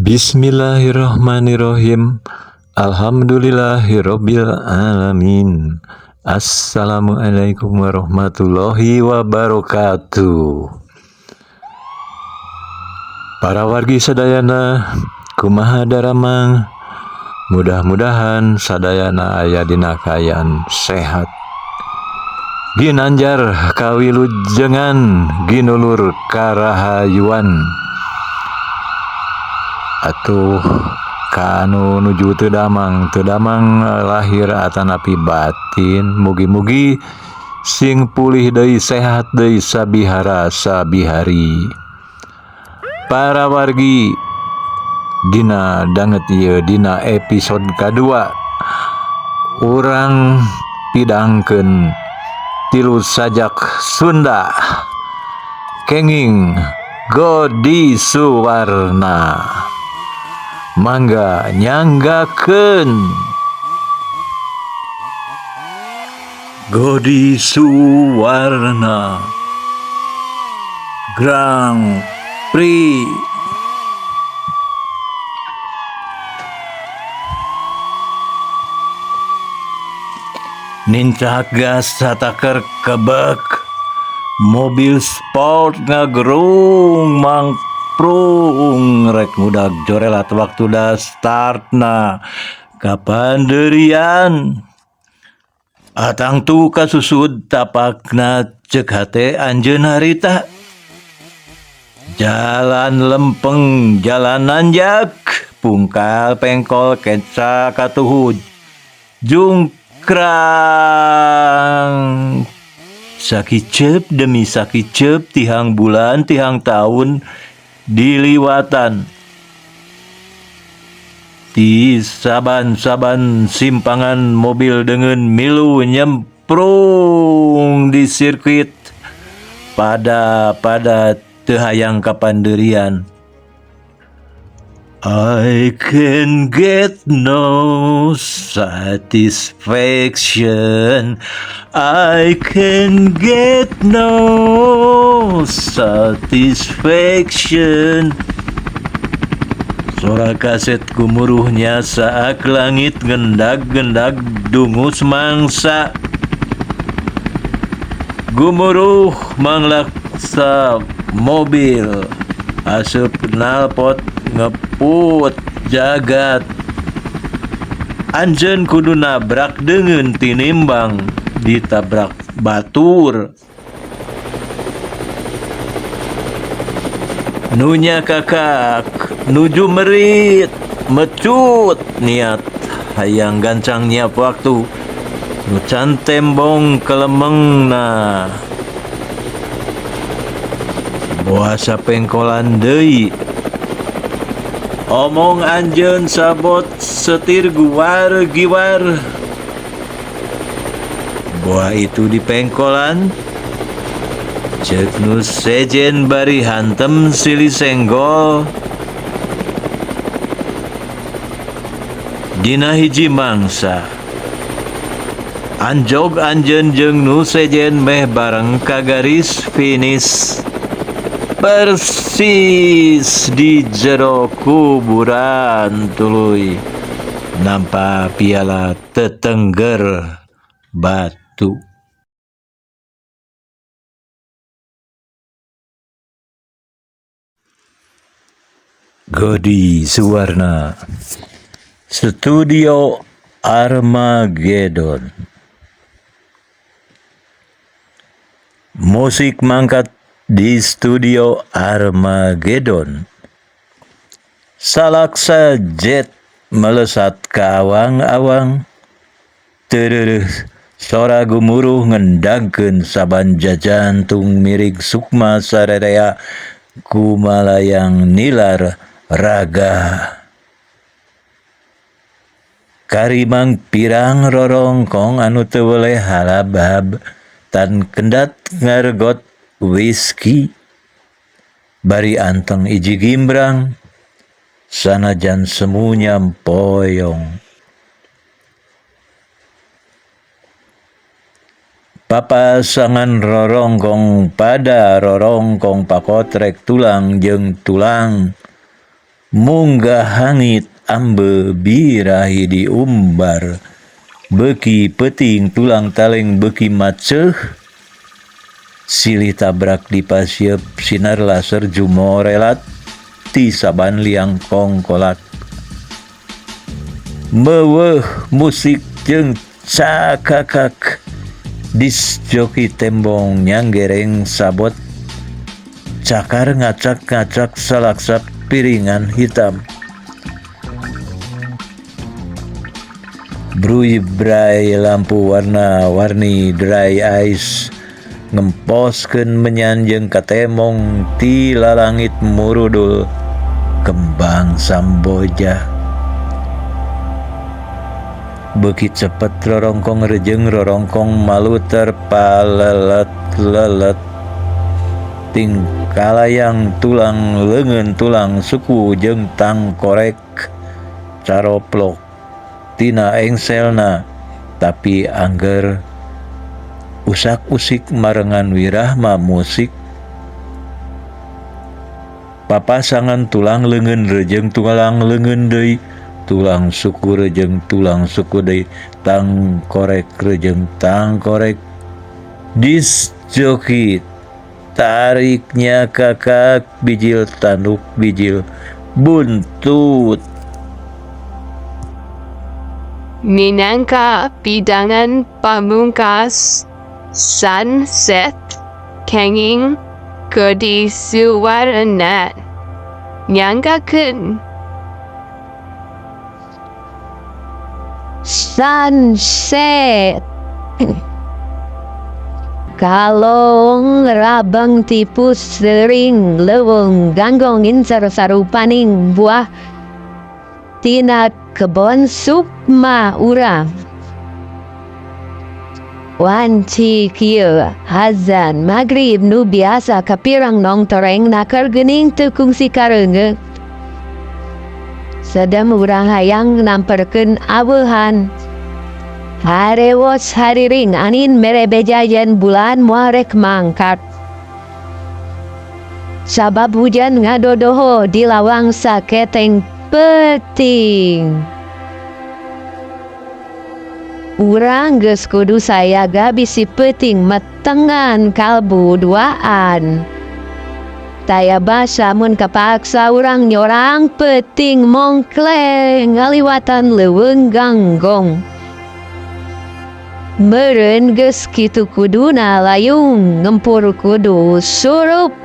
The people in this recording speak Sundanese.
Bismillahirrahmanirrahim. Alhamdulillahirabbil alamin. Assalamualaikum warahmatullahi wabarakatuh. Para wargi sadayana, kumaha daramang? Mudah-mudahan sadayana aya dina kaayaan sehat. Ginanjar kawilujengan, ginulur karahayuan. Atuh kanu nuju teu damang, teu damang lahir atanapi batin, mugi-mugi sing pulih deui, sehat deui sabihara sabihari. Para wargi, dina danget ieu dina episode kadua urang pidangkeun tilu sajak Sunda kenging Godi Suwarna. Mangga nyanggakeun Godi Suwarna Grand Prix. Nincak gas sataker kebek, mobil sport ngagerung mangprung, rek ngudag jorelat waktu da startna kapanderian. Atang tu kasusud tapakna cek hate anjeun harita. Jalan lempeng, jalan nanjak, pungkal pengkol kenca katuhud, jungkrang. Sakiceup demi sakiceup tihang bulan tihang tahun diliwatan. Di saban-saban simpangan mobil dengan milu nyemprung di sirkuit pada teu hayang kapanderian. I can get no satisfaction. I can get no satisfaction. Sora kaset gumuruhnya saat langit gendag-gendag dungus mangsa. Gumuruh manglaksa mobil asup knalpot ngeput jagat. Anjeun kudu nabrak deungeun tinimbang ditabrak batur. Nunya kakak nuju merit mecut niat hayang gancang nyiap waktu nu can tembong kelemengna. Boasa pengkolan deui. Omong anjeun sabot setir guar giwar. Boa itu di pengkolan. Ceuk nu sejen bari hantem silih senggol. Dina hiji mangsa. Anjog anjeun jeung nu sejen meh bareng ka garis finish. Persis di jero kuburan tuluy nampa piala tetengger batu. Godi Suwarna, Studio Armageddon. Musik mangkat di Studio Armageddon. Salaksa jet melesat ke awang-awang. Tereureus sora gumuruh ngendangkeun saban jajantung mirig sukma sarerea kumalayang nilar raga. Karimang pirang rorongkong anu teu weleh halabab tan kendat ngargot whisky. Bari anteng iji gimbrang sanajan semunya poyong. Papasangan rorongkong pada rorongkong pakotrek tulang jeung tulang. Munggah hangit ambeu birahi diumbar beuki peuting tulang taleng beuki maceuh silih tabrak dipasieup sinar laser jumorelat ti saban liang kongkolak meuweuh musik jeung cakakak disc joki tembong nyanggereng sabot cakar ngacak-ngacak salaksak piringan hitam. Bruy-bray lampu warna-warni dry ice ngemposkeun menyan jeung katemong ti lalangit murudul kembang samboja. Beuki cepet rorongkong rejeung rorongkong maluter palelet-lelet tingkalayang tulang leungeun tulang suku jeung tangkorek caroplok tina engselna tapi angger usak-usik marengan wirahma musik papasangan tulang leungeun rejeung tulang leungeun deui tulang suku rejeung tulang suku deui tangkorek rejeung tangkorek disc joki tariknya kakak bijil tanduk bijil buntut. Minangka pidangan pamungkas sunset kenging keur disuaranan nyanggakeun. Sunset. Kalong rabang tipu sering leuweung ganggong incer sarupaning buah tina kebon sukma urang. Wanci kieu azan magrib nu biasa kapirang nongtoreng nakar geuning teu kungsi kareungeut. Sedem urang hayang namperkeun aweuhan. Harewos hariring angin mere beja yen bulan moal rek mangkat. Sabab hujan ngadodoho di lawang saketeng peuting. Urang geus kudu sayaga bisi peuting metengan kalbu duaan. Taya basa mun kapaksa urang nyorang peuting mongkleng ngaliwatan leuweung ganggong. Meureun geus kitu kuduna layung ngempur kudu surup.